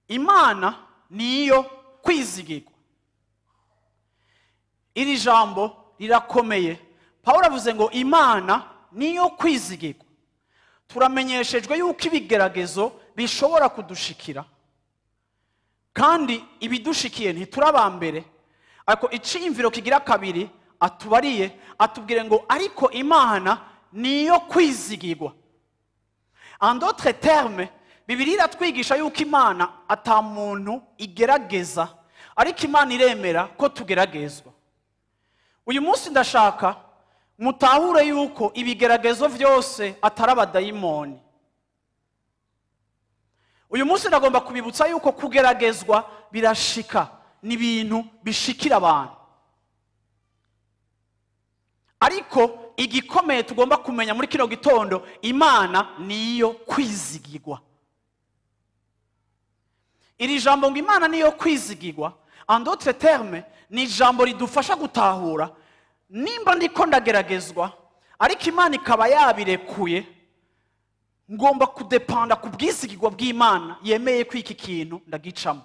Imana niyo kwizigirwa. Iri jambo rirakomeye. Pawulo avuze ngo Imana niyo kwizigirwa. Turamenyeshejwe yuko ibigeragezo bishobora kudushikira, kandi ibidushikiye ntiturabambere. Ariko iciyumviro kigira kabiri atubariye, atubwire ngo ariko Imana niyo kwizigirwa. En d'autres termes, Bibiliya iratwigisha yuko Imana ata muntu igerageza, ariko Imana iremera ko tugeragezwa. Uyu munsi ndashaka mutahure yuko ibigeragezo vyose atari abadayimoni. Uyu munsi ndagomba kubibutsa yuko kugeragezwa birashika, ni ibintu bishikira abantu. Ariko igikomeye tugomba kumenya muri kino gitondo, Imana niyo kwizigirwa. Iri jambo ngo Imana niyo kwizigirwa, en d'autres termes, ni ijambo ridufasha gutahura nimba ndiko ndageragezwa ariko Imana ikaba yabirekuye, ngomba kudepanda ku bwizigirwa bw'Imana yemeye ko iki kintu ndagicamo.